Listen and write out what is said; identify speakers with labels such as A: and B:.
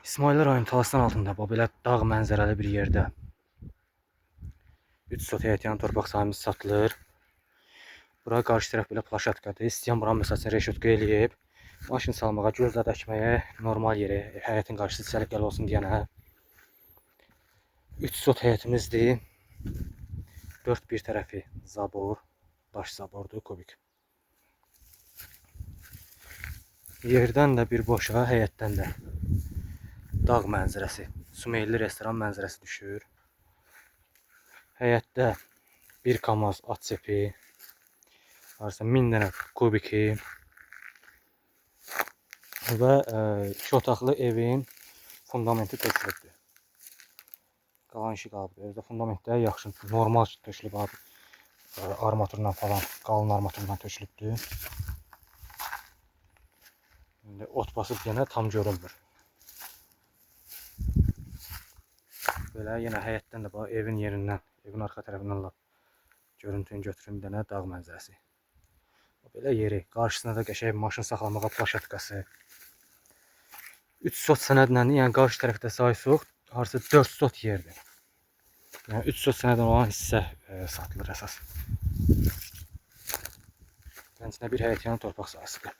A: İsmayıllı rayon Talastan altında, bax belə dağ mənzərəli bir yerdə 3 sot həyətyan torpaq sahəmiz satılır. Bura qarşı tərəf belə plaşatkadır. İstəyən buranın məsəl üçün reşotka eləyib, maşın salmağa, gül zad əkməyə, normal yeri, həyətin qarşısı səliqəli olsun deyənə. 3 sot həyətimizdir. Dörd bir tərəfi zabor, daş zabordur, kubik. Yerdən də bir boşa, həyətdən də dağ mənzərəsi, Sumeyli restoran mənzərəsi düşür. Həyətdə bir kamaz at çepi, harasa 1000 dənə kubiki və iki otaqlı evin fundamenti tökülübdür. Qalan işi qalıbdır. Özdə fundamentdə yaxşı, normal tökülüb abi. Armaturla falan, qalın armaturla tökülübdür. İndi ot basıb yenə tam görünmür. Belə yenə həyətdən də bax evin yerindən, evin arxa tərəfindən lap görüntünü götürüm bir dənə dağ mənzərəsi. Belə yeri, qarşısında da qəşəng maşın saxlamağa plaşatkası. 3 sot sənədlə, yəni qarşı tərəfdə saysuq, harasa 4 sot yerdir. Yəni 3 sot sənədlə olan hissə satılır əsas. Kəndisində bir həyətyanı torpaq sahəsidir.